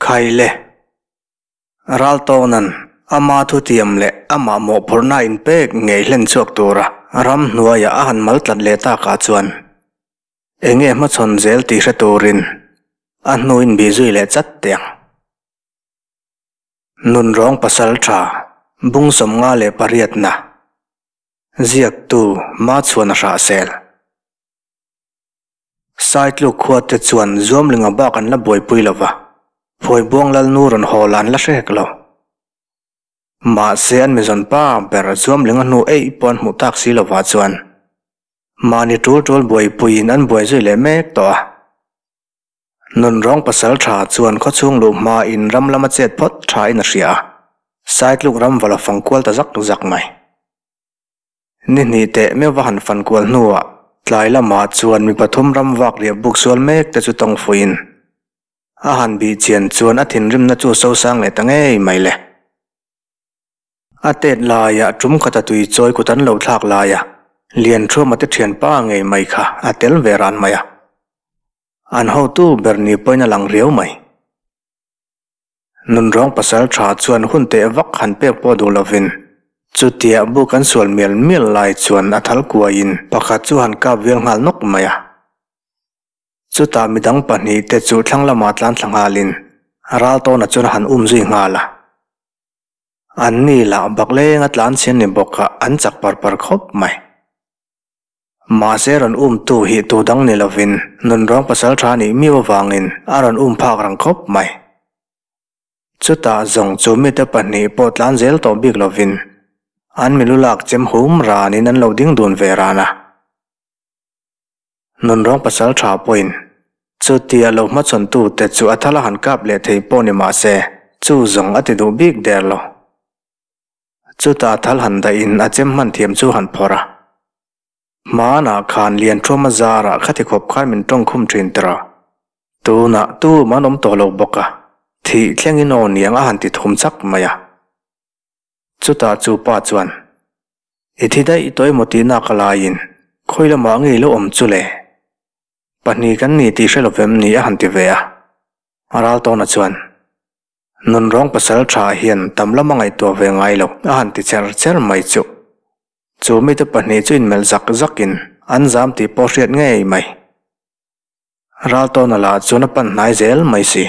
Khaile. Raltawna'n ama thutiam leh amah mawhphurhna inpek ngei hlen chhuak tura ramhnuaia a han mal tlat leh takah chuan enge hmachhawn zel tih hre turin a hnuin bih zui leh chat teh ang. Nunrawng pasal tha bung 58na ziaktu Machhuana Hrahsel. Saitluk khuate chuan Zuamlinga bak an la buaipui lo va, Phuaibuang Lalnu rawn haw lah an la hre hek lo. Mahse an mizawn pa ber Zuamlinga hnu eih pawh an hmuh tak si lovah chuan mahni tul tul buaipuiin an buai zui leh mek tawh a. Nunrawng pasal tha chuan khawchhung luh hmain ram lama chet phawt thain a hria a, Saitluk ram vala fang kual ta zak zak mai. Ni hnih teh meuh va han fan kual hnuah tlai lamah chuan mi pathum ram vak riah buk sual mek te chu tawng fuiin a han bih chian chuan a thinrimna chu a sosang leh ta ngei mai le. A tet laiah tum khata tui chawi kut an lo thlak laia Lianṭhuama te ṭhianpa ngei mai kha a tel ve ran mai a. An hotu ber ni pawhin a lang riau mai. Nunrawng pasal tha chuan hun teh vak han pek pawh duh lovin chutiah buk an sual mial mial lai chuan a thal kuaiin pakhat chu han kap vel nghal nawk mai a. Chutah midang pahnih te chu thlang lamah tlan thla nghalin Raltawna chuan a han um zui nghal a. Anni lah baklenga tlan chhian ni bawk a an chak par par khawp mai. Mahse rawn umtu hi tu dang ni lovin nunrawng pasal tha nih miau avangin a rawn um phak rang khawp mai. Chutah zawng chu mite pahnih pawh tlan zel tawh bik lovin an milu lak chem hum ranin an lo ding dun ve ran a. Nunrawng pasal tha pawhin chutia lo hmachhawntute chu a thal a han kap leh thei pawh ni mahse chu zawng a ti duh bik der lo. Chutah thal han dahin a chem hman thiam chu han phawrh a. Hmanah khan Lianṭhuama zarah khati khawp khan min tawng khum ṭhin tawh a. Tunah tum an awm tawh lo bawk a, thih thlengin aw niang a han ti thum chak mai a. Chutah chu pa chuan, I thi daih tawh emaw tihna ka laiin khawi lamah ngei lo awm chu le? Pahnih kan ni tih hre lovem ni a han ti ve a. Raltawna chuan, Nunrawng pasal tha hian tam lama ngaihtuah ve ngai lo a han ti cher cher mai chu. Chu mite pahnih chu inmelh zak zakin an zam tih pawh hriat ngei mai. Raltawna lah chuan a pan hnai zel mai si.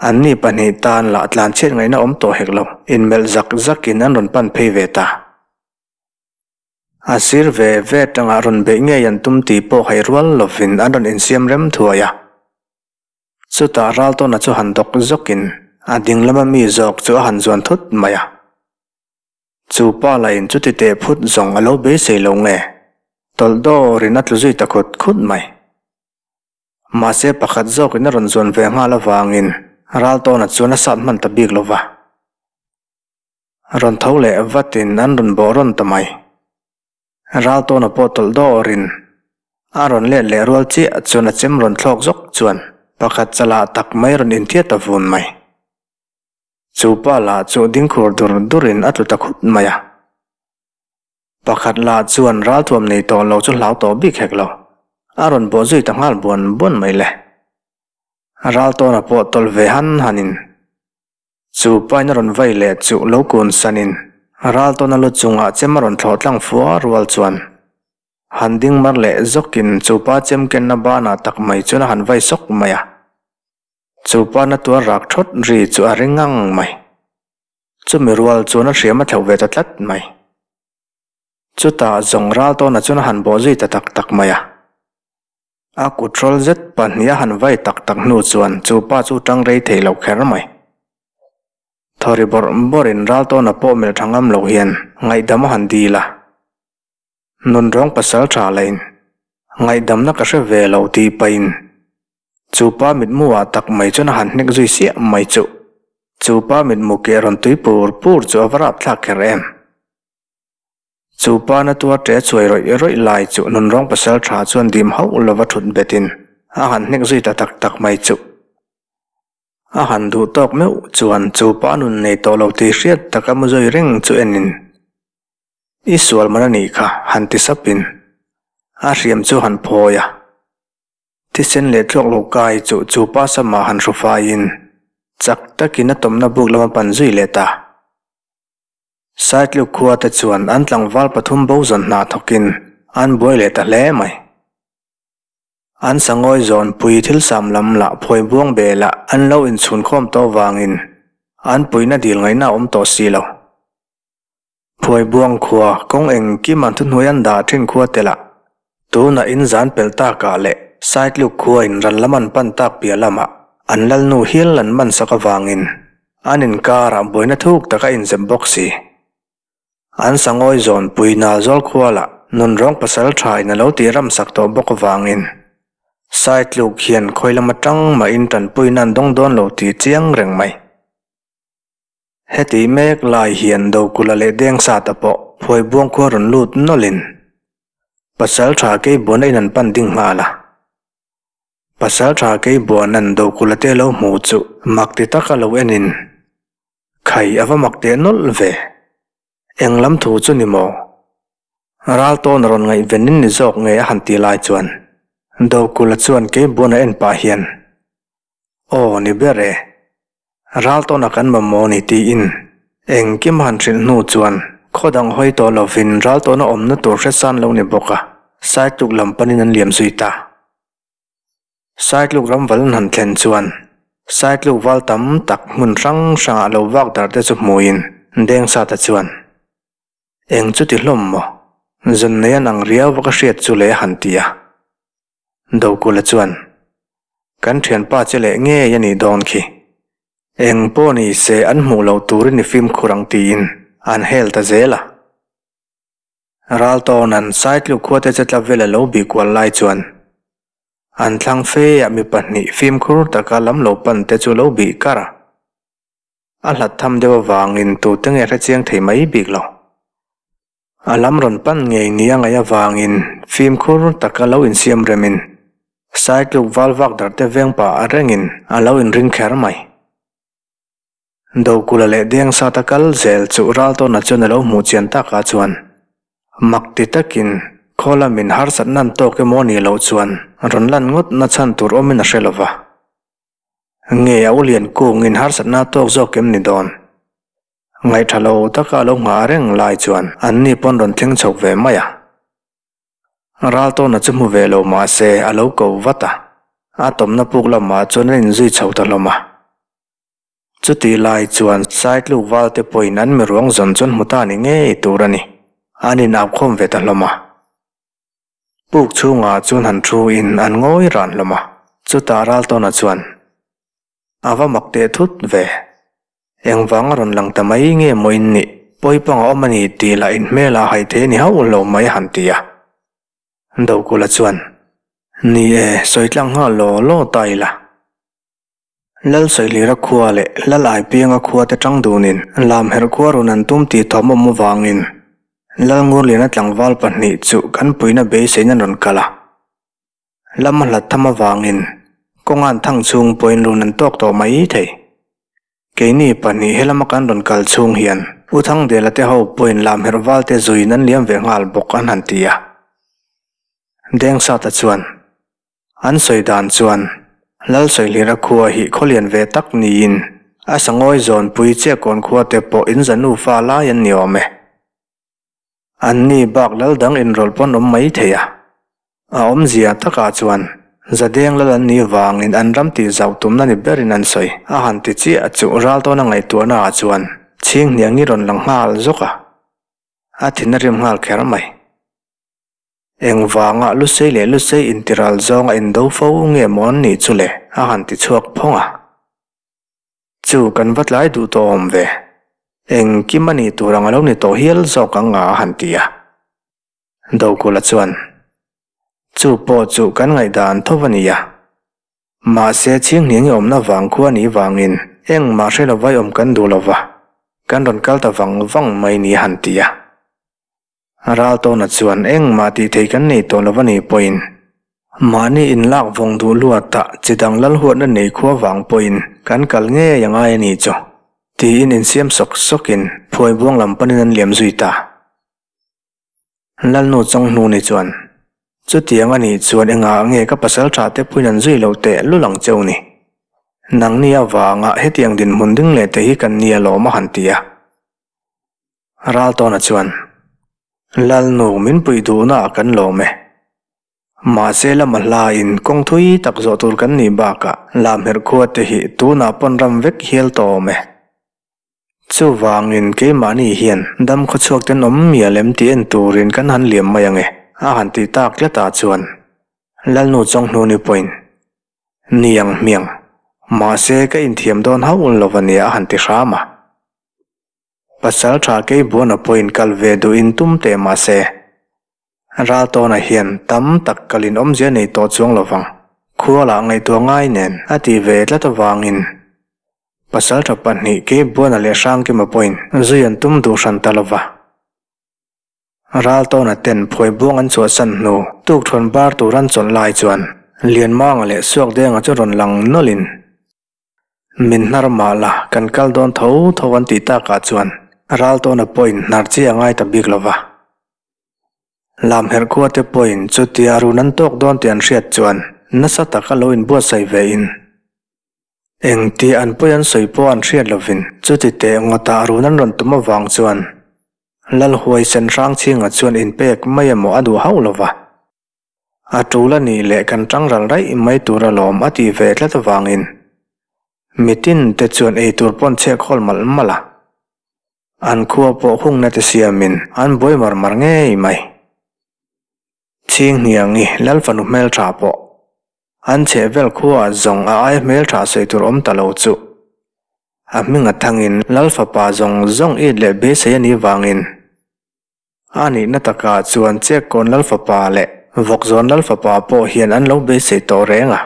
Anni pahnih tan lah tlanchhiat ngaihna awm tawh hek lo, inmelh zak zakin an rawn pan phei ve ta. A sir ve ve tangah rawn beih ngei an tum tih pawh hai rual lovin an rawn insiam rem thuai a. Chutah Raltawna chu han dawk zawkin a ding lama mi zawk chu a han zuan thut mai a. Chu pa lahin chuti teh phut zawng a lo beisei lo nge, tawlh dawrin a tlu zui ta khut khut mai. Mahse pakhat zawkin a rawn zuan ve nghal avangin Raltawna chuan a sat hman ta bik lo va. Rawn tho leh vatin an rawn bawh rawn ta mai. Raltawna pawh tawlh dawrin a rawn let leh rual chiah chuan a chem rawn thlawk zawk chuan pakhat chalah tak mai rawn inthiat ta vun mai. Chu pa lah chu ding khur dur durin a tlu ta khut mai a. Pakhat lah chuan ralthuam nei tawh lo chu hlau tawh bik hek lo, a rawn bawh zui ta nghal buan buan mai le. Raltawna pawh tawlh ve han hanin Chu pain a rawn vai leh chu lo kun sanin Raltawna lu chungah chem a rawn thlawh tlang fua rual chuan han ding mar leh zawkin chu pa chem kenna banah tak mai chuan a han vai sawk mai a. Chu pa na tuar rak thawt ri chu a ring ngang mai. Chumi rual chuan a hriam a thleuh ve ta tlat mai. Chutah zawng Raltawna chuan a han bawh zui ta tak tak mai a. A kut hrawl zet pahnih a han vai tak tak hnu chuan chu pa chu tang rei thei lo kher mai. Thawri bawrh bawrhin Raltawna pawh melh tha ngam lo hian ngaihdam a han dil a. Nunrawng pasal tha lahin ngaihdamna ka hre ve lo tih pahin chu pa mitmu ah tak mai chuan a han hnek zui siah mai chuh. Chu pa mitmu keh rawn tui pur pur chu a va rapthlak kher em. Chu pa na tuar ṭe chuai rawih rawih lai chu nunrawng pasal ṭha chuan dim hauh lova ṭhut betin a han hnek zui ta tak tak mai chuh. A han duh tawk meuh chuan chu pa nun nei tawh lo tih hriat taka mu zui reng chu enin, I sual man a nih kha, han ti sapin a hriam chu han phawi a. Thisen leh tluak lo kai chu chu pa samah han hru faiin. Chak takin a tawmna buk lam a pan zui leh ta. Saitluk khua te chuan an tlangval pathum bo zawn hna thawkin an buai leh ta hle mai. An sangawi zawn pui thil sam lam lah phawi buang belah an lo inchhun khawm tawh vangin an puihna dil ngaihna a awm tawh si lo. Phuai buang khua kawng engkim an thuhnuai an dah thin khua telah tunah in zan pelh takah leh Saitluk khua in ran lam an pan tak piah lamah an lalnu hial an man sak avangin an inkarah buaina thuk taka inzep bawk si. An sangawi zawn pui nal zawl khua lah nunrawng pasal tha in a lo tih ram sak tawh bawk avangin Saitluk hian khawi lam atang mah in tanpuina an dawng dawn lo tih chiang reng mai. Heti mek lai hian Dokula leh Dengsata pawh phuai buang khua rawn lut nawlhin Pasal tha Keibuana in an pan ding nghal a. Pasal tha Keibuana'n Dokula te lo hmu chu mak ti taka lo enin, Khai a va mak teh nawlh ve. Eng lam thu chu ni maw? Ral tawn a rawn ngaihvenin ni zawk nge a han ti lai chuan Dokula chuan Keibuana en pah hian, Aw ni ber e. Ral tawna kan mamawh ni tiin engkim han hrilh hnu chuan khaw dang hawi tawh lovin ral tawna awmna tur hre san lo ni bawk a, Saitluk lam panin an liam zui ta. Saitluk ram val an han thlen chuan Saitluk val tam tak hmun hrang hrangah lo vak darh te chu hmuin Dengsata chuan, Eng chu ti hlawm maw? Zun nei an ang riau va ka hriat chu le a han ti a. Dokula chuan, Kan thianpa che leh ngei a nih dawn khi. Eng pawh ni se an hmuh loh turin i fimkhur ang tiin an hel ta zel a. Raltawna'n Saitluk khuate che tla vel a lo bih kual lai chuan an thlang fe ah mi pahnih fimkhur taka lam lo pan te chu lo bih kar a. A hlat tham deuh avangin tute nge hrechiang thei mai bik lo. A lam rawn pan ngei ni a ngaih avangin fimkhur taka lo insiam remin Saitluk val vak darh te veng pah a rengin a lo inring kher mai. Dokula leh Dengsata kal zel chu Raltawna chuan a lo hmuh chian takah chuan mak ti takin khaw lamin harsatna an tawk emaw a nih loh chuan rawn lan ngawt na chhan tur awmin a hre lova. Nge a u lian kungin harsatna a tawk zawk em ni dawn? Ngaihṭha lo taka a lo nghah reng lai chuan anni pawn rawn thleng chhawk ve mai a. Raltawna chu hmu ve lo mah se a lo ko vat a, a tawmna puk lamah chuan an inzui chho ta hlawm a. Chutih lai chuan Saitluk valte pawhin an miruang zawn chuan hmu ta ni ngei tur a ni, an inaukhawm ve ta hlawm a. Puk chhungah chuan han thu in an ngawi ran hlawm a, chutah Raltawna chuan, A va mak teh thut ve. Engvang a rawn lang ta mai nge maw in nih? Pawipang a awm a ni tih lah in hmel ah hai thei a ni hauh lo mai a han ti a. Dokula chuan, Ni e, sawi tlang nghal law law ta ila. Lal Sawihlira khua leh Lal Aipianga khua te tang dunin Lamherh khua rawn an tum tih thawm awm avangin Lal Ngurliana tlangval pahnih chu kan puihna beiseiin an rawn kal a. Lam a hlat tham avangin kawnga'n thang chhung pawhin run an tawk tawh mai thei. Keini pahnih helama kan rawn kal chhung hian U Thangdela te ho pawhin lamherh valte zuiin an liam ve nghal bawk an han ti a. Dengsata chuan an sawi dan chuan Lal Sawihlira khua hi khawlian ve tak niin a sangawi zawnpui Chiakawn khua te pawh inza nufa lai an ni awm e. Anni bak lal dang inrawlh pawn awm mai thei a. A awmzia takah chuan Zadeng lal an nih vangin an ram tih zauh tumna ni berin an sawi. A han ti chiah chu Raltawna ngaihtuahna ah chuan chhing hniangi rawn lang nghal zawk a. A thin a rim nghal kher mai. Engvanga Lusei leh Lusei intiral zawnga indo fo nge maw an nih chu le? A han ti chhuak phawng a. Chu kan va tlai duh tawh awm ve. Engkim a nih tur ang a lo ni tawh hial zawk ang a han ti a. Dokula chuan, Chu pawh chu kan ngaihdan tho a ni a. Mahse chhinghniang i awmna vang khua ni vangin engmah hre lova i awm kan duh lova, kan rawn kal ta vang vang mai ni a han ti a. Raltawna chuan engmah tih thei kan nei tawh lo a nih pawhin mahni inlak vawng duh luatah chi dang lal huatna nei khua vang pawhin kan kal ngei a ngai a nih chu tiin insiam sawk sawkin phuai buang lam panin an liam zui ta. Lalnu Chawnghnuni chuan, Chutiang a nih chuan engah nge ka pasal tha te pawhin an zui lo teh lul ang cheu ni? Nangni avanga hetiang dinhmun ding leh te hi kan nia lawm a han ti a. Raltawna chuan, Lalnu min puih duhnaah kan lawm e. Mahse lama hlain kawng thui tak zawh tur kan nih bakah Lamherh khua te hi tunah pawn ram vek hial tawh awm e. Chuvangin keimahni hian dam khawchhuak ten awm mial em tih en turin kan han liam mai ang e, a han tih tak tlatah chuan Lalnu Chawnghnuni pawhin, Ni ang hmiang, mahse ka inthiam dawn hauh lo a nia a han ti hram a. Pasal tha Keibuana pawhin kal ve duhin tum teh mahse, Raltawna hian tam tak kalin awmzia nei tawh chuang lo vang. Khualah ngaihtuah ngai nen a ti ve tlat avangin Pasaltha pahnih Keibuana leh Hrangkima pawhin zui an tum duh hran ta lo va. Raltawna ten phuaibuang an chhuahsan hnu tukthuan bar tur an chawlh lai chuan Lianmanga leh Suakdenga chu rawn lang nawlhin Min hnar mah la, kan kal dawn tho tho an tih takah chuan Raltawna pawhin hnar chi a ngai ta bik lo va. Lamherh khua te pawhin chutia run an tawk dawn tih an hriat chuan nasa taka lo inbuatsaih ve in engti an pawi an sawi pawh an hriat lovin chuti teh ngawtah run an rawn tum avang chuan Lalhuaisen Hrangchhinga chuan inpek mai emaw a duh hauh lo va. A tul a nih leh kan tang ral raih mai tur alawm a tih ve tlat avangin mitin te chuan eitur pawn chhek hawl malh malh a. An khua pawh hungna te siamin an buai mar mar ngei mai. Chhinghniangi Lalfanu hmeltha pawh an chhehvel khuaah zawng a aia hmeltha sawi tur awm ta lo chu. A hming a thangin Lalfapa zawng zawng it leh beisei a nih vangin A nihna takah chuan Chekkawn Lalfapa leh Vawkzawn Lalfapa pawh hian an lo beisei tawh reng a.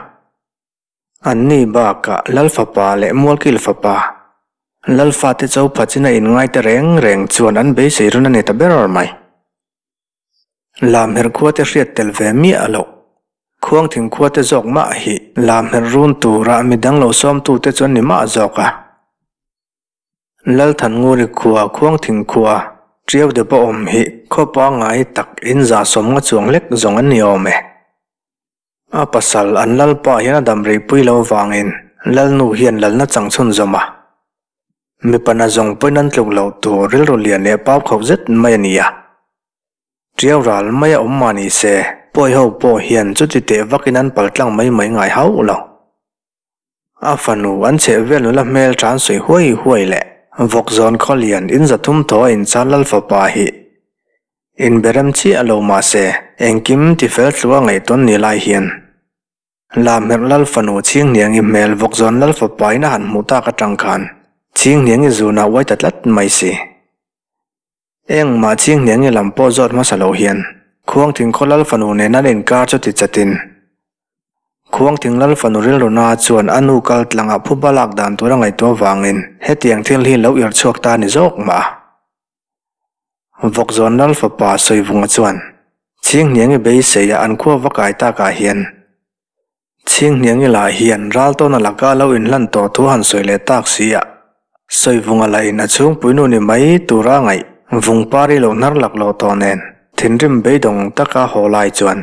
Anni bakah Lalfapa leh Mualkil Fapa, Lalfate cho phachin a inngai te reng reng chuan an beisei run a ni ta ber mai. Lamherh khuate hriat tel ve miah loh. Khuangthing khuate zawk mah hi lamherh run tura midang lo sawmtute chu an ni mah zawk a. Lalthannguri khua Khuangthing khua Tiau dep a awm hi khaw pangngai tak in zahsawm nga chuang hlek zawng an ni awm e. A pasal an lalpa hian a dam rei pui lo vangin Lalnu hian lalna chang chhun zawm a. Mipa na zawng pawhin an tluk loh tur rilru lian leh pau khauh zet mai a ni a. Tiau ral mai a awm mah ni se, pawi ho pawh hian chuti teh vakin an paltlang mai mai ngai hauh lo. A fanu an chheh vel nula hmel tan sawi huai huai leh Vawkzawn Khawlian in zathum thaw a inchan lal fapa hi inberem chiah lo mahse engkim tifel tlua ngaihtawn ni lai hian Lamherh lal fanu Chhinghniangi hmel Vawkzawn lal fapa in a han hmuh tak atang khan Chhinghniangi zunah uai ta tlat mai si. Engmah Chhinghniangi lam pawh zawt hmasa lo hian Khuangthing khaw lal fanu nen an inkar chu ti chatin Khuangthing lal fanu rilruna chuan a nu kal tlangah phuba lak dan tur a ngaihtuah vangin hetiang thil hi lo irchhuak ta ni zawk mah a. Vawkzawn lal fapa Sawivunga chuan Chhinghniangi beiseia an khua va kai takah hian Chhinghniangi lah hian Raltawna laka lo inhlan tawh thu han sawi leh tak si a, Sawivunga lah in a chhungpuinu ni mai tura ngaih Vungpari lo hnar lak lo tawh nen thinrim beidawng taka haw lai chuan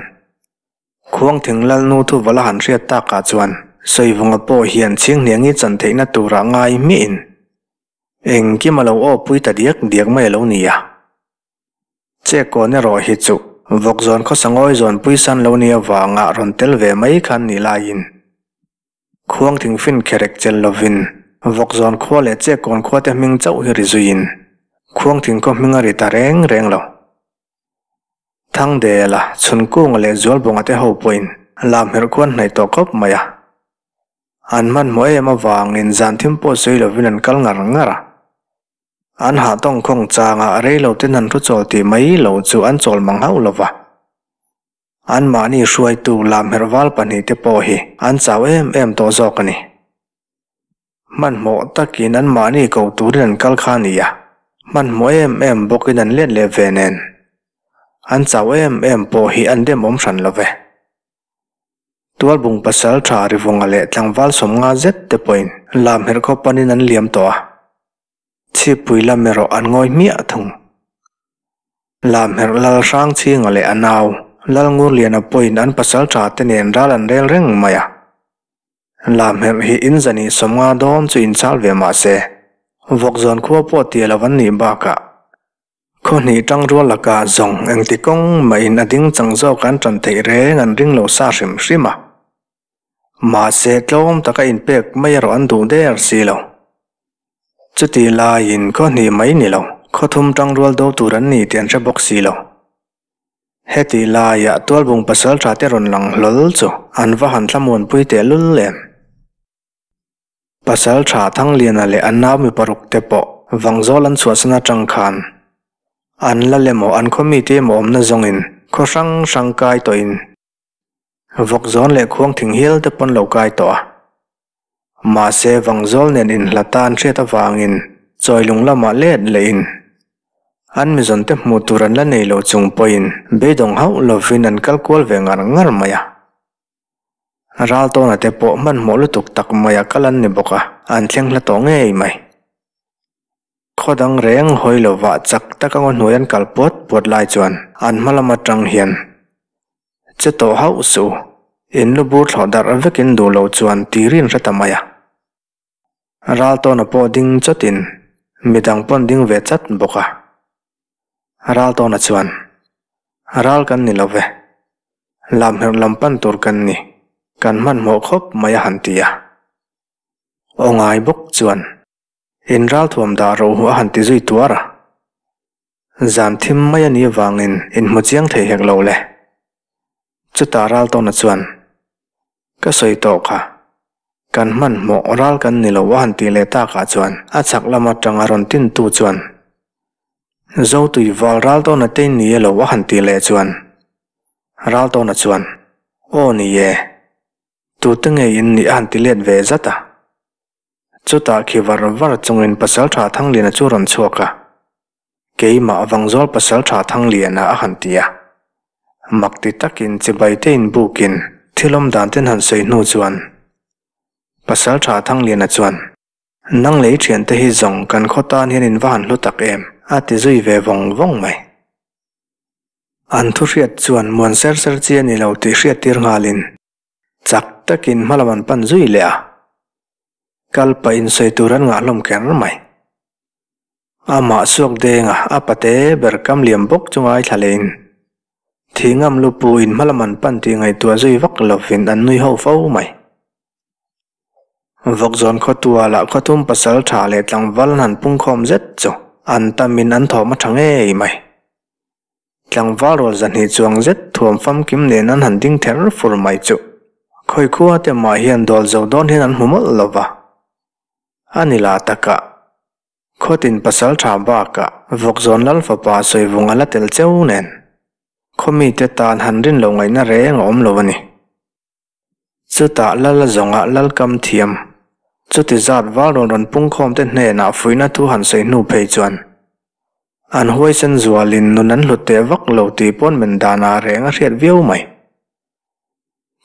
Khuangthing Lalnu thu vala han hriat takah chuan Sawivunga pawh hian Chhinghniangi chan theihna tura ngai hmiahin engkim a lo awpui ta diak diak mai a lo ni a. Chekawn erawh hi chu Vawkzawn khawsa ngawi zawn puisan lo ni avanga rawn tel ve mai khan nih laiin Khuangthing fin kherek chel lovin Vawkzawn khua leh Chekawn khua te hming chauh hi ri zuiin Khuangthing khaw hming a ri ta reng reng lo. Thangdela, Chhunkunga leh Zualbawnga te ho pawhin Lamherh khuan hnaih tawh khawp mai a. An hmanhmawh em avangin zan thim pawh sawi lovin an kal ngar ngar a. An hah tawngkhawng changah rei lo ten an thu chawl tih mai lo chu an chawl mang hauh lo va. Anmahni hruaitu Lamherh val pahnihte pawh hi an chau em em tawh zawk a ni. Hmanhmawh takin anmahni ko turin an kal kha a ni a, hmanhmawh em em bawkin an let leh ve nen. An chau em em pawh hi an demawm hran lo ve. Tualbung pasal tha Rivunga leh tlangval sawmnga zet te pawhin Lamherh khaw panin an liam tawh a. Chhippui lam erawh an ngawi hmiah thung. Lamherh Lal Hrangchhinga leh a nau Lalngurliana pawhin an pasal tha te nen ral an rel reng mai a. Lamherh hi in zani 50 dawn chu inchal ve mah se, Vawkzawn khua pawh tia lo an nih bakah khaw hnih tang rual lakah zawng engti kawng mahin a ding chang zawk an tan theih reng an ring lo sa hrim hrim a. Mahse tlawm taka inpek mai erawh an duh der si lo. Chuti laiin khaw hnih mai ni lo, khaw thum tang rual do tur an ni tih an hre bawk si lo. Heti laiah Tualbung pasaltha te rawn lang hlawl chu an va han thlamuanpui tehlul em. Pasaltha Thangliana leh a nau mi paruk te pawh Vangzawl an chhuahsan atang khan an la lem aw an khaw mite emaw awmna zawngin khaw hrang hrang kai tawhin Vawkzawn leh Khuangthing hial te pawn lo kai tawh a. Mahse Vangzawl nen inhlat a an hriat avangin Chawilung lamah let lehin an mizawn te hmuh tur an la nei lo chung pawhin beidawng hauh lovin an kal kual ve ngar ngar mai a. Raltawna te pawh hmanhmawh lutuk tak maia kal an ni bawk a, an thleng hla tawh ngei mai. Khaw dang reng hawi lovah chak taka ngaw hnuai an kal puat puat lai chuan an hma lam atang hian che tawh hauh suh, in lu bur thlawh darh vekin duh lo chuan tirin hre ta mai a. Raltawna pawh ding chawtin midang pawn ding ve chat bawk a. Raltawna chuan, Ral kan ni lo ve. Lamherh lam pan tur kan ni. Kan hmanhmawh khawp mai a han ti a. Aw ngai bawk chuan, In ralthuam dah rawh u a han ti zui tuar a. Zan thim mai a nih avangin inhmu chiang thei hek lo le. Chutah Raltawna chuan, Ka sawi tawh kha. Kan hmanhmawh ral kan ni lo a han tih leh takah chuan a chhak lam atanga rawn tintu chuan Zotui val Raltawna te in ni e lo a han tih leh chuan Raltawna chuan Aw ni e, tute nge in nih a han ti let ve zat a. Chutah khi var var chungin Pasaltha Thangliana chu rawn chhuak a. Keimah Vangzawl Pasaltha Thangliana a han ti a. Mak ti takin chibai te inbukin thil awm dan ten han sawi hnu chuan Pasaltha Thangliana chuan, Nang lei thiante hi zawng kan khaw tan hian in va han hlu tak em? a ti zui ve vawng vawng mai. An thu hriat chuan muan ser ser chi a ni lo tih hriattir nghalin chak takin hma lam an pan zui leh a. Kal pah insawi tur an ngah hlawm kher mai. Amah suak denga a pate ber kam liam bawk chu ngaithla lehin thingam lu puin hma lam an pan tih ngaihtuah zui vak lovin an nui ho fo mai. Vawkzawn khawtualah khawthum pasal tha leh tlangval an han pungkhawm zet chu an tamin an thawm a tha ngei mai. Tlangval rual zahnih chuang zet thuam famkim nen an han ding ther fur mai chu khawi khua te mah hian dawl zo dawn hian an hmu mawlh lova. A ni lah takah Khawtin pasal tha bakah Vawkzawn Lal fapa Sawivung a la tel cheu nen khaw mite tan han rin lo ngaihna reng a awm lo a ni. Chutah Lal a zawngah Lal kam thiam, chuti zat val rawn rawn pungkhawm te hnenah fuihna thu han sawi hnu phei chuan an huaisen zualin nun an hlut teh vak lo tih pawn men danah reng a hriat viau mai.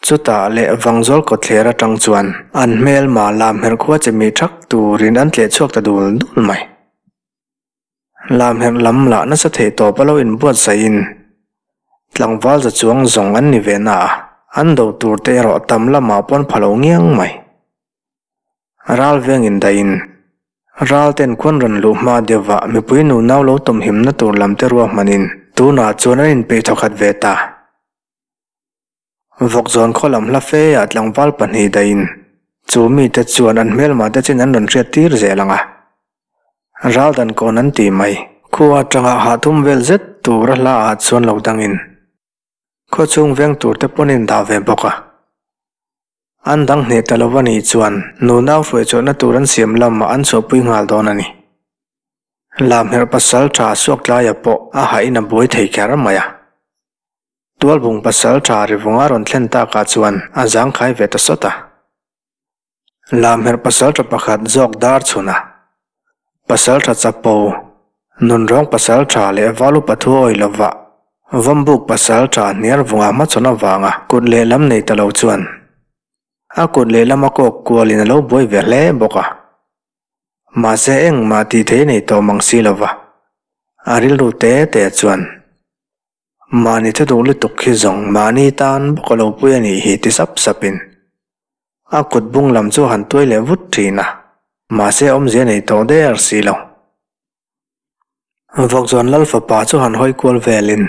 Chutah leh Vangzawl kawtthler atang chuan an hmelma Lamherh khua che mi thak turin an tleh chhuak ta dul dul mai. Lamherh lam lah nasa theih tawp a lo inbuatsaihin tlangval za chuang zawng an ni ve na a, an do tur te erawh tam lamah pawn pha lo ngiang mai. Ral veng indaihin ral ten khuan rawn luh hma deuhvah mipui nunau lo tawmhimna tur lam te ruahmanin tunah chuan an inpeih thawkhat ve ta. Vawkzawn khaw lam hla fe ah tlangval pahnih dahin chu mite chuan an hmelmah te chin an rawn hriat tir zel ang a. Raldan kawn an ti mai. Khua atanga hahthum vel zet tur a hla ah chuan lo dangin khaw chhung veng tur te pawn in dah ve bawk a. An dang hneh ta lo a nih chuan nunau hruaichhuahna tur an siam lamah an chhuahpui nghal dawn a ni. Lamherh pasal tha suaktlaia pawh a hahin a buai thei kher mai a. Tualbung pasal tha rivunga rawn thlen takah chuan a zangkhai ve ta sawt a. Lamherh pasal tha pakhat zawk dar chhun a. Pasal tha chapo, nunrawng pasal tha leh valu pathu awi lova Vawmbuk pasal tha hniar vunga hmachhawn avanga kut lehlam nei ta lo chuan a kut lehlama kawk kualin a lo buai ve hle bawk a. Mahse engmah tih thei nei tawh mang si lova a rilru te te chuan Mahni thu duh lutuk hi zawng mahni tan bawk a lo pui a nih hi ti sap sapin. A kut bung lam chu a han tuai leh vut thin a, mahse awmzia nei tawh der si lo. Vawkzawn Lal fapa chu han hawi kual velin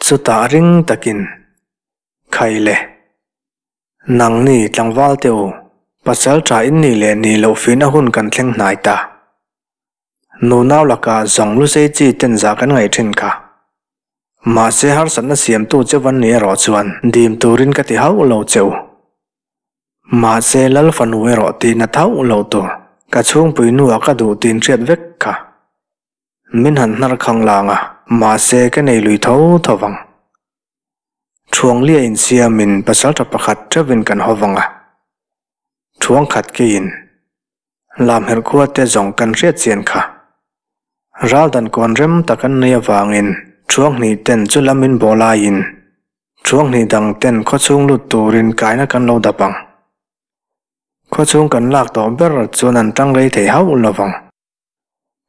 chutah ring takin, Khai le, nangni tlangval te u, pasal tha in nih leh nih loh fihna hun kan thleng hnai ta. Nunau lakah zawng lusei chi ten zah kan ngaih thin kha. Mahse harsatna siamtu che van ni erawh chuan dim turin ka ti hauh lo che u. Mahse Lal fanu erawh tihna thauh lo tur ka chhungpui nuah ka duh tin hriat vek kha. Min han hnar khang lang a, mahse ka nei lui tho tho vang. Thuanglia insiamin pasaltha pakhat theuhin kan haw vang a, thuang khat keiin Lamherh khua te zawng kan hriat chian kha. Raldan kawn rem tak an nei avangin thuang hnih ten chu lam in bawl aiin Thuang hnih dang ten khawchhung lut turin kaina kan lo dap ang. Khawchhung kan lak tawh ber chuan an tang rei thei hauh lo vang.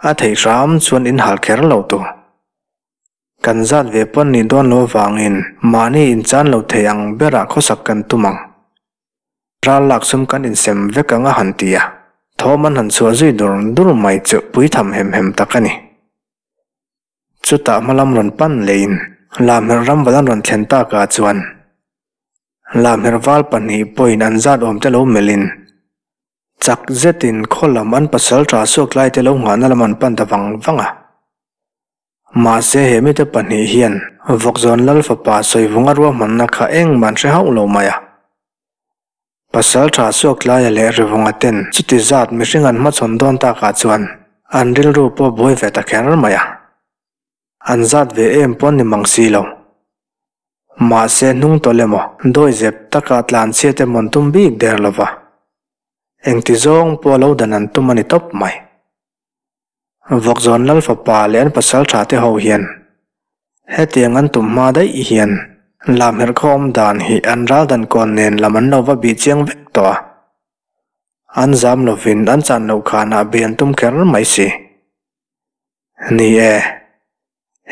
A theih hram chuan in hal kher lo tur. Kan zat ve pawn nih dawn lo avangin mahni inchan lo thei ang berah khawsak kan tum ang. Ral lak sum kan insem vek ang a han ti a, thawm an han chhuah zui dur dur mai chu puitham hem hem tak a ni. Chutah hmalam rawn pan leiin Lamherh ram val an rawn thlen takah chuan Lamherh val pahnih pawhin an zat awm te lo melhin chak zetin khaw lam an pasal tha suak lai te lo nghahna lam an pan ta vang vang a. Mahse he mite pahnih hian Vawkzawn Lal fapa Sawivunga ruahmanna kha engmah an hre hauh lo mai a. Pasal tha suak tlaia leh Rivunga ten chuti zat mihring an hmachhawn dawn takah chuan an rilru pawh buai ve ta kher mai a. An zat ve em pawh ni mang si lo. Mahse hnung tawlh emaw dawi zep taka tlanchhiat emaw an tum bik der lo va. Engti zawng pawh lo dan an tum a ni tawp mai. Vawkzawn Lal fapa leh an pasal tha te ho hian hetiang an tum hma daih hian lamherh khawm dan hi an ral dan kawn nen lam an lo va bih chiang vek tawh a. An zam lovin an chan loh khanah bih an tum kher mai si. Ni e,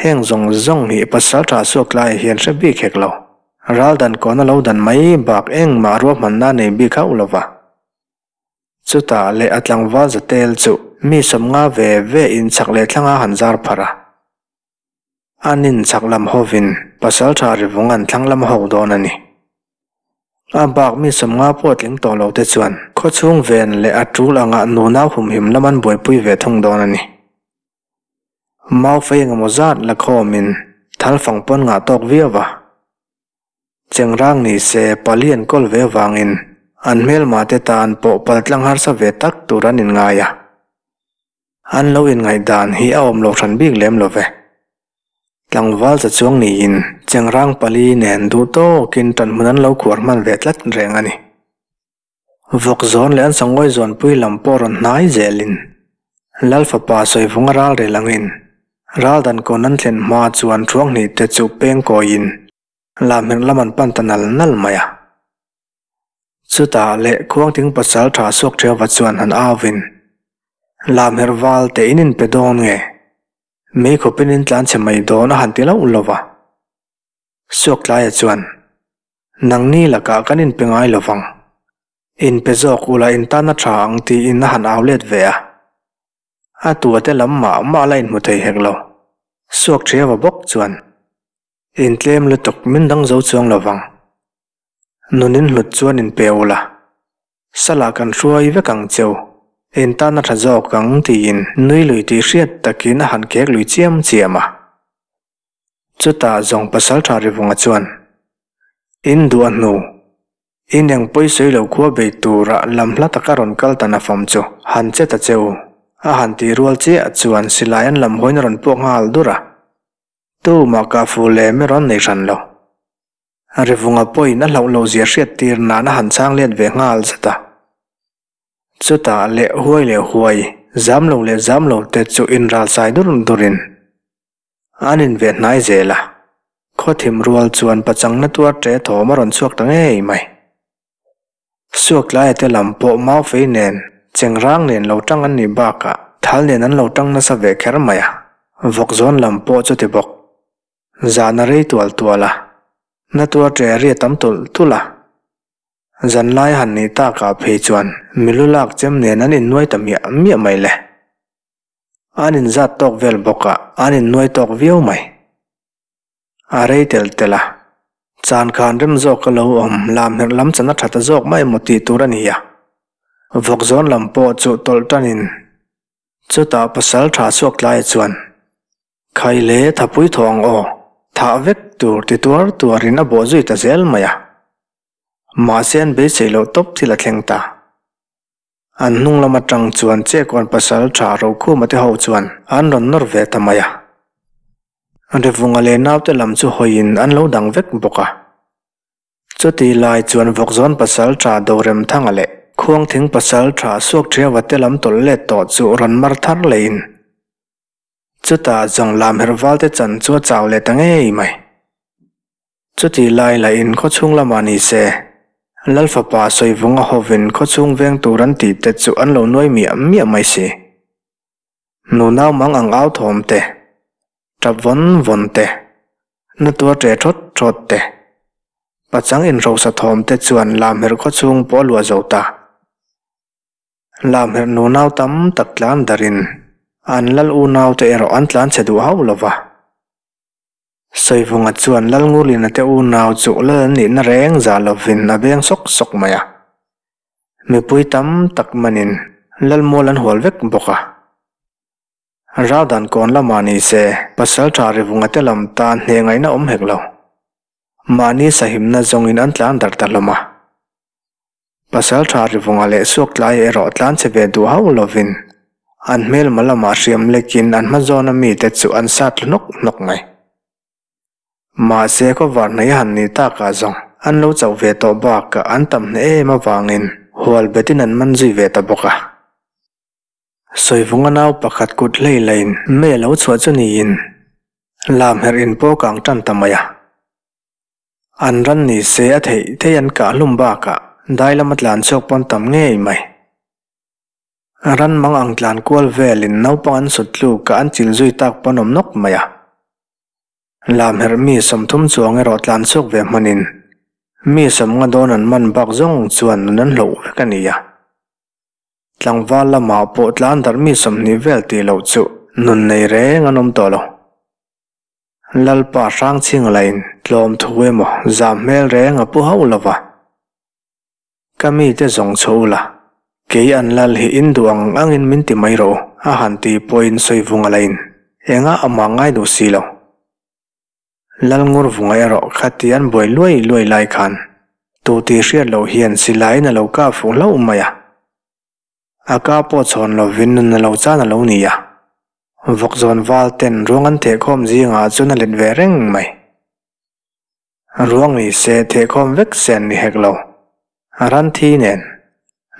heng zawng zawng hi pasal tha suak laiah hian hre bik hek lo. Ral dan kawn a lo dan mai bak engmah ruahmanna nei bik hauh lova. Chutah leh a tlangval zatel chu mi sawmnga ve ve in chhak leh thlanga han zar pharh a. An in chhak lam hovin pasaltha rivung an thlang lam ho dawn a ni. A bak mi sawmnga pawh tling tawh lo te chuan khawchhung ven leh a tul anga nunau humhim lam an buaipui ve thung dawn a ni. Maufei engemaw zat la khawmin thal fang pawn ngah tawk viau a. Chengrang ni se pali an kawl ve avangin an hmelma te tan pawh paltlang harsa ve tak tur an inngai a. An lo inngaihdan hi a awm lo hran bik lem lo ve. Tlangval za chuang niin Chengrang pali nen duh tawkin ṭanhmun an lo khuar hman ve tlat reng a ni. Vawk zawn leh an sangawi zawnpui lam pawh rawn hnai zelin Lal fapa Sawivunga ral rel angin Raldan kawn an thlen hma chuan Thuanghnih te chu peng kawiin Lamherh lam an pan ta nal nal mai a. Chutah leh Khuangting pasal tha suak Theuva chuan han au in, Lamherh val te in inpe dawn nge? Mei khawpin in tlan chhe mai dawn a han ti loh lo va. Suak tlaia chuan, Nangni lakah kan inpe ngai lo vang. Inpe zawk ula in tan a tha ang tiin a han au let ve a. A tua te lam mah mah la inhmu thei hek lo. Suak Theuva bawk chuan, Intlem lutuk min dang zo chuang lo vang. Nun in hlut chuan in pe ula, Salah kan hruai vek ang cheu, in tan a tha zawk ang tiin nui lui tih hriat takin a han kek lui chiam chiam a. Chutah zawng pasaltha Rivunga chuan, In duh a hnu, in eng pawi sawi lo khua bei tura lam hla taka rawn kal ta nafam chu han che ta cheu, a han tih rual chiah chuan silai an lam hawiin a rawn puak nghal dur a. Tumah ka fu lem erawh an nei hran lo. Rivunga pawhin a hlauh loh zia hriat tir nan a han chang let ve nghal zat a. Chutah leh huai leh huai, zam lo leh zam lo te chu inral sai dur durin an inve hnai zel a. Khawthim rual chuan pachangna tuar ṭe thawm a rawn chhuak ta ngei mai. Suak tlaia te lam pawh Maufei nen, Chengrang nen lo tang an nih bakah Thal nen an lo tang nasa ve kher mai a, Vawkzawn lam pawh chuti bawk. Zan a rei tual tual a, na tuar ṭe ri a tam tulh tulh a. Zanlai han nih takah phei chuan milu lak chem nen an innuai ta miah miah mai le. An inzat tawk vel bawk a, an innuai tawk viau mai. A rei tel tel a, chan khan rem zawk a lo awm lam herh lam chan a tha ta zawk mai emaw tih tur a ni a. Vawk zawn lam pawh chu tawlh tanin chutah pasal tha chhuak tlai chuan Khai le thapui thaw ang aw, thah vek tur ti tuar tuarin a bawh zui ta zel mai a. Mahse an beisei loh tawp thil a thleng ta. An hnung lam atang chuan Chekawn pasal tha Rokhuma te ho chuan an rawn nawr ve ta mai a. Revunga leh naute lam chu hawiin an lo dang vek bawk a. Chuti lai chuan Vawkzawn pasal tha Doremthanga leh Khuangthing pasal tha Suakṭhiava te lam tawlh let tawh chu rawn mar thar lehin chutah zawng Lamherh valte chan chu a chau leh ta ngei mai. Chuti lai lahin khawchhung lamah ni se, Lal fapa Sawivunga hovin khawchhung veng tur an tih te chu an lo nuai miah miah mai si. Nunau mang ang au thawm te, tap vawn vawn te, na tuar ṭe ṭhawt ṭhawt te, pachang inhrosa thawm te chuan Lamherh khawchhung pawh a luah zo ta. Lamherh nunau tam tak tlan darin an lal unaute erawh an tlan chhe duh hauh lo va. Sawivunga chuan Lalngurlina te unau chu lal an nihna reng zah lovin a beng sawk sawk mai a. Mipui tam tak manin Lalmual an hual vek bawk a. Raldan kawn lamah ni se Pasaltha Rivunga te lam tan hneh ngaihna awm hek lo. Mahni sahimna zawngin an tlan darh ta hlawm a. Pasaltha Rivunga leh Suaktlai erawh tlan che ve duh hauh lovin an hmelma lamah hriam lekin an hmazawna mite chu an sat tlu hnawk hnawk mai. Mahse khawvar hnai han ni takah zawng an lo chauh ve tawh bakah an tam hneh em avangin hual betin an man zui ve ta bawk a. Sawivunga nau pakhat kut hlei lain mei a lo chhuah chu niin lam herh in pawh kang tan ta mai a. An ran ni se a theih theih an kah hlum bakah dai lama tlan chhuak pawn tam ngei mai. Ran mang ang tlan kual velin naupang an sut tluk a an chil zui tak pawn awm nawk mai a. Lam herh mi 30 chuang erawh tlan chhuak ve hmanin mi 50 dawn an man bak zawng chuan nun an hloh vek a ni a. Tlangval lamah pawh tlan darh mi 20 vel tih loh chu nun nei reng an awm tawh lo. Lalpa Hrangchhinga lain tlawm thu emaw zam hmel reng a pu hauh lo va. Ka mite zawng chho ula, kei an lal hi in duh ang angin min ti mai rawh u, a han ti pawhin Sawivunga lain engah amah ngai duh si lo. Lalngurvunga erawh khati an buai luai luai lai khan tu tih hriat loh hian silaiin a lo kah fuh hlauh mai a. A ka pawh chhawn lovin nun a lo chan a lo ni a. Vawkzawn val ten ruang an thehkhawm zingah chuan a let ve reng mai. Ruang ni se thehkhawm vek se an ni hek lo. Ran thi nen,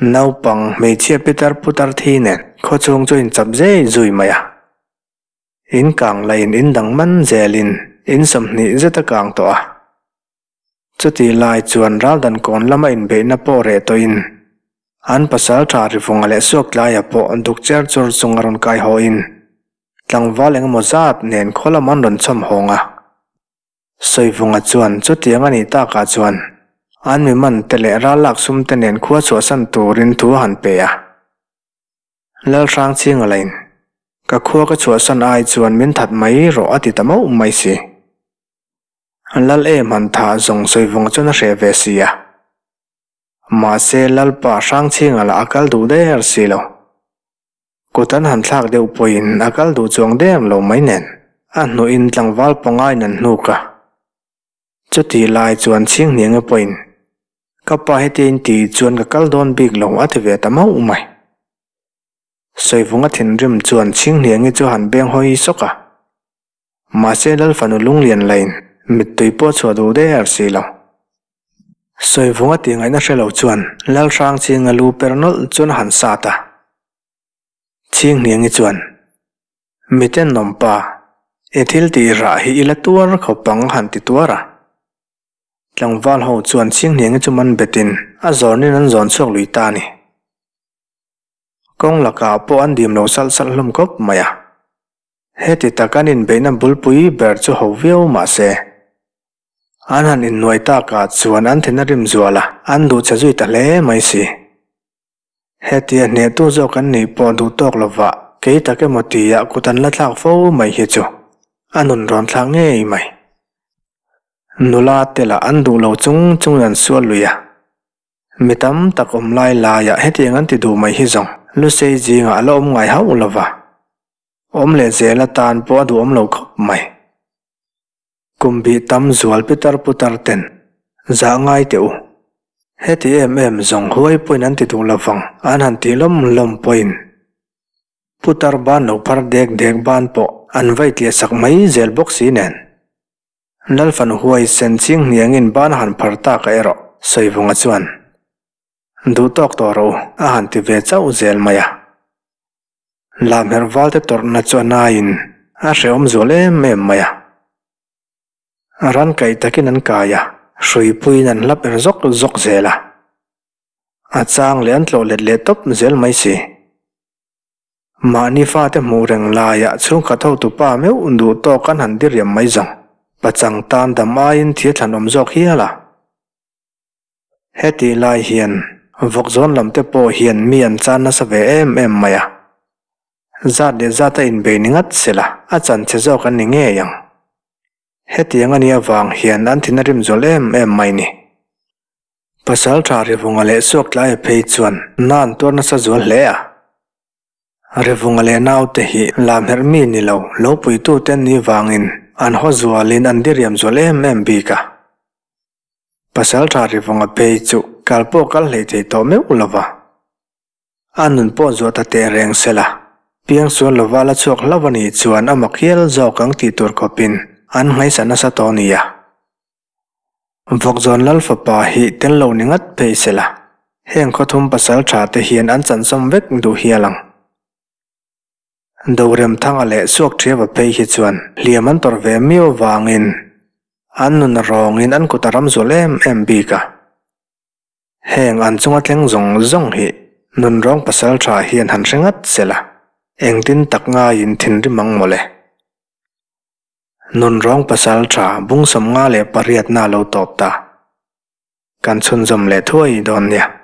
naupang hmeichhia pitar putar thi nen khawchhung chu inchap zei zui mai a. In kang lahin in dang man zelin in 20 zet a kang tawh a. Chuti lai chuan Raldan kawn lama inbeihna pawh reh tawhin an pasal tha Rivunga leh Suaktlaia pawh duk cher chur chung a rawn kai hawhin tlangval engemaw zat nen khaw lam an rawn chhawm hawng a. Sawivunga chuan chutiang a nih takah chuan an mi man te leh ral lak sum te nen khua chhuahsan turin thu a han pe a. Lalhrangchhinga lain, Ka khua ka chhuahsan ai chuan min that mai rawh a ti ta mauh mai si. Lal em han tha zawng Sawivunga chuan a hreh ve si a. Mahse Lalpa Hrangchhinga lah a kal duh der si lo. Kut an han thlak deuh pawhin a kal duh chuang der lo mai nen a hnuhin tlangval pangaiin an hnuk a. Chutih lai chuan Chhinghnianga pawhin ka pa hetia in tih chuan ka kal dawn bik lo a ti ve ta mauh mai. Sawivunga thinrim chuan Chhinghniangi chu han beng hawi sawk a. Mahse Lalfanu lunglian lain mittui pawh chhuah duh der si lo. Sawivunga tih ngaihna hre lo chuan Lalhrangchhinga lu per nawlh chuan a han sat a. Chhinghniangi chuan, Miten nawmpa, i thil tih rah hi i la tuar khawp ang han ti tuar a. Tlangval ho chuan Chhinghniangi chu man betin a zawrnin an zawn chhuak lui ta a ni. Kawng lakah pawh an dim lo salh salh hlawm khawp mai a. Heti tak an inbeihna bulpui ber chu ho viau mah se. An han innuai takah chuan an thin a rim zual a, an duh che zui ta hle mai si. Hetia hnehtu zawk an nih pawh duh tawk lova kei tak emaw tia kut an la thlak fo mai hi chu a nun rawn thlak ngei mai. Nula te lah an duh lo chung chungin an sual lui a. Mi tam tak awm lai laiah hetiang an ti duh mai hi zawng Lusei zingah a la awm ngai hauh lova, awm leh zel atan pawh a duhawm lo khawp mai. Kum bih tam zual pitar putar ten zah ngai teh u. Heti em em zawng huai pawhin an ti duh lovang an han tih lawm lawm pawhin putar ban lo phar dek dek ban pawh an vai tliah sak mai zel bawk si nen. Lalfan huai sen ching hniangin ban a han phar tak a erawh Sawivunga chuan duh tawk tawh rawh u a han ti ve chauh zel mai a. Lamherh valte tawrhna chu a naiin a hrehawm zual em em mai a. Ran kaih takin an kai a, hruipuiin an hlap er zawk zawk zel a. A chang leh an tlawh let leh tawp zel mai si. Mahni fate hmuh reng laiah chhungkhat hotupa meuh duh tawk an han diriam mai zawng. Pachang tan dam aiin thil thlanawm zawk hial a. Hetih lai hian vawkzawn lam te pawh hian mi an chan nasa ve em em mai a. Zat leh zat a inbei ni ngat sela a chan che zawk an ni ngei ang. Hetiang a nih avang hian an thin a rim zual em em mai ni. Pasal tha Rivunga leh Suaktlai phei chuan na an tuar nasa zual hle a. Rivunga leh naute hi lamherh mi ni lo, lo puitute an nih vangin an haw zualin an diriam zual em em bik a. Pasal tha Rivunga phei chu kal pawh kal hlei thei tawh meuh lo va. A nun pawh zuah ta teh reng se la, piangsual lova la chhuak hlauh a nih chuan a mak hial zawk ang tih tur khawpin an hmaisa nasa tawh nia. Vawkzawn Lal fapa hi tel lo ni ngat phei se la, heng khawthum pasal tha te hian an chansawm vek duh hial ang. Doremthanga leh Suakthiava phei hi chuan hliam an tawrh ve miau vangin an nun rawngin an kut a ram zual em em bik a. Heng an chunga thleng zawng zawng hi nunrawng pasal tha hian han hre ngat se la, engtin tak ngaiin thinrim ang mawle. Nunrawng pasal tha bung 58 na lo tawp ta. Kan chhunzawm leh thuai dawn nia.